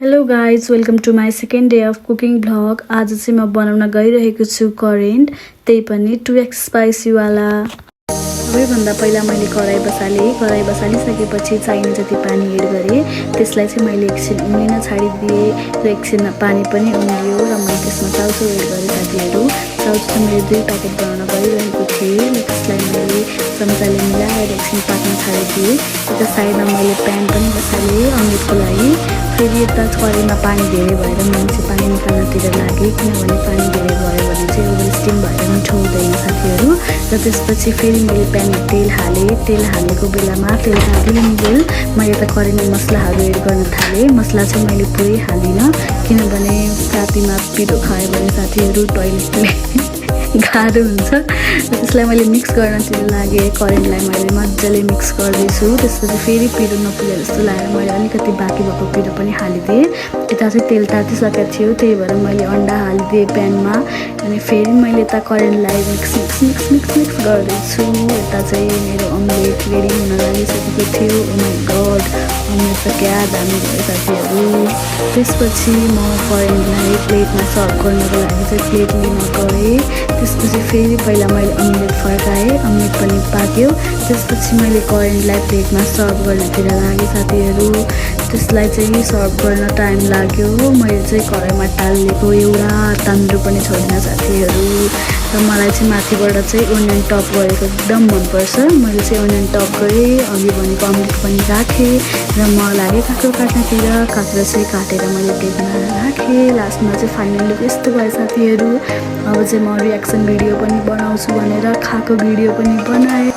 Hello guys welcome to my second day of cooking vlog. आज चाहिँ म बनाउन गइरहेको छु करेन्ट, त्यही पनि 2x स्पाइसीवाला। सबैभन्दा पहिला मैले कराई बसालिसकेपछि चाहिने जति पानी एड गरेँ। त्यसलाई चाहिँ मैले एकछिन उम्लिन छाडिदिएँ र एकछिन पानी पनि उम्लियो र मैले त्यसमा चाउचाउ एड गरेँ। साथीहरू, चाउचाउ चाहिँ मैले 2 प्याकेट बनाउन गइरहेको थिएँ र त्यसलाई मैले चम्चाले मिलाएर एकछिन पाक्न छाडिदिएँ। यता साइडमा मैले प्यान पनि बसालेँ अमलेटको लागि। फेरि यता कराईमा पानी धेरै भएर मैले चाहिँ पानी निकाल्नतिर लागेँ, किनभने पानी धेरै भयो भने चाहिँ ओभर स्टिम भएर मिठो हुँदैन साथीहरू। र त्यसपछि फेरि मैले प्यानमा तेल हालेँ। तेल हालेको बेलामा तेल तातिनुन्जेल मैले त कराईमा मसलाहरू एड गर्न थालेँ। मसला चाहिँ मैले पुरै हालिनँ, किनभने रातिमा पिरो खायो भने साथीहरू टोइलेटले गाह्रो हुन्छ। त्यसलाई मैले मिक्स गर्नतिर लागेँ। करेन्टलाई मैले मजाले मिक्स गर्दैछु। त्यसपछि फेरि पिरो नपुगे जस्तो लागेर मैले अलिकति बाँकी भएको पिरो पनि हालिदिएँ। यता चाहिँ तेल तातिसकेको थियो, त्यही भएर मैले अन्डा हालिदिएँ प्यानमा। अनि फेरि मैले यता करेन्टलाई मिक्स गर्दैछु। यता चाहिँ मेरो अमलेट रेडी हुन लागिसकेको थियो। ओ माई गड, अमलेट त क्या दामी भयो साथीहरू। त्यसपछि म करेन्टलाई प्लेटमा सर्भ गर्नको लागि चाहिँ प्लेट लिन गएँ। त्यसपछि फेरि पहिला मैले अमलेट फर्काएँ, अमलेट पनि पाक्यो। त्यसपछि मैले करेन्टलाई प्लेटमा सर्भ गर्नतिर लागेँ साथीहरू। त्यसलाई चाहिँ सर्भ गर्न टाइम लाग्यो। मैले चाहिँ कराईमा टालेको एउटा तान्द्रो पनि छोडिनँ साथीहरू। र मलाई चाहिँ माथिबाट चाहिँ ओनियन टप गरेको एकदम मनपर्छ। मैले चाहिँ ओनियन टप गरेँ, अघि भनेको अमलेट पनि राखेँ र म लागेँ काँक्रो काट्नतिर। काँक्रो चाहिँ काटेर मैले प्लेटमा राखेँ। लास्टमा चाहिँ फाइनल लुक यस्तो भयो साथीहरू। अब चाहिँ म रियाक्सन भिडियो पनि बनाउँछु भनेर खाएको भिडियो पनि बनाएँ।